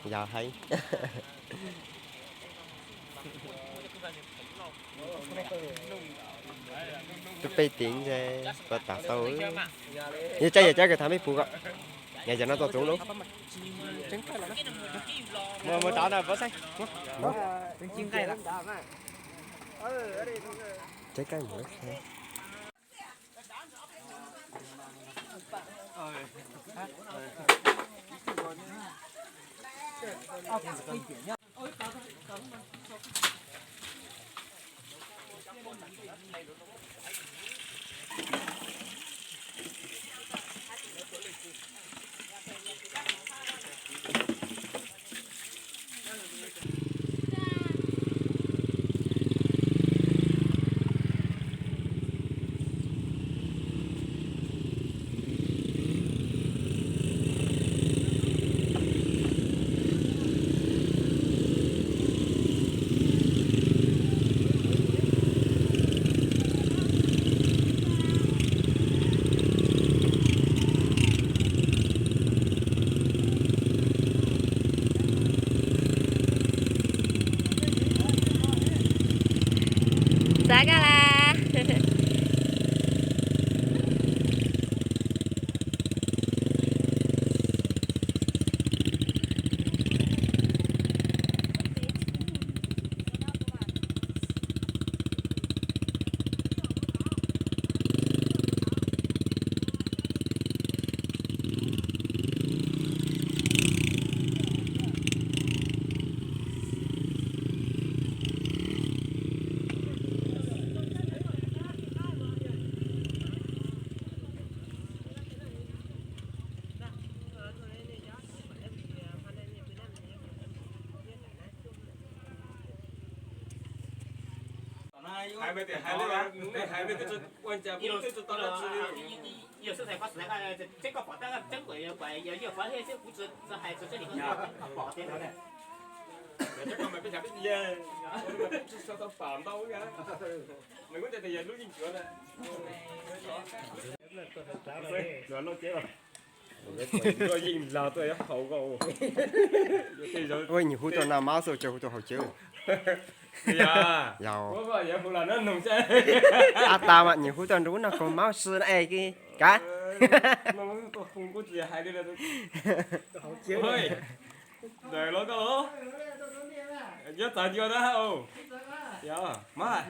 Yog heev. Tus pej tim ntshe puas tas tau. Yog tsaib yog tsaib kawg thav mej pum kom. Yog cov no tau txoov lub. Mus mus tod na, pov xeeb. Tsaib kawg mus. Xav koj las. Ua nyuam hu tuaj noj mab xwb, tsis hu tuaj haus cawv. Yog. A tas mas nyuam hu tuaj nrub noj kaus mab si na es kav. Ntawm los koj los, nyob txav ncua na. Yog mas.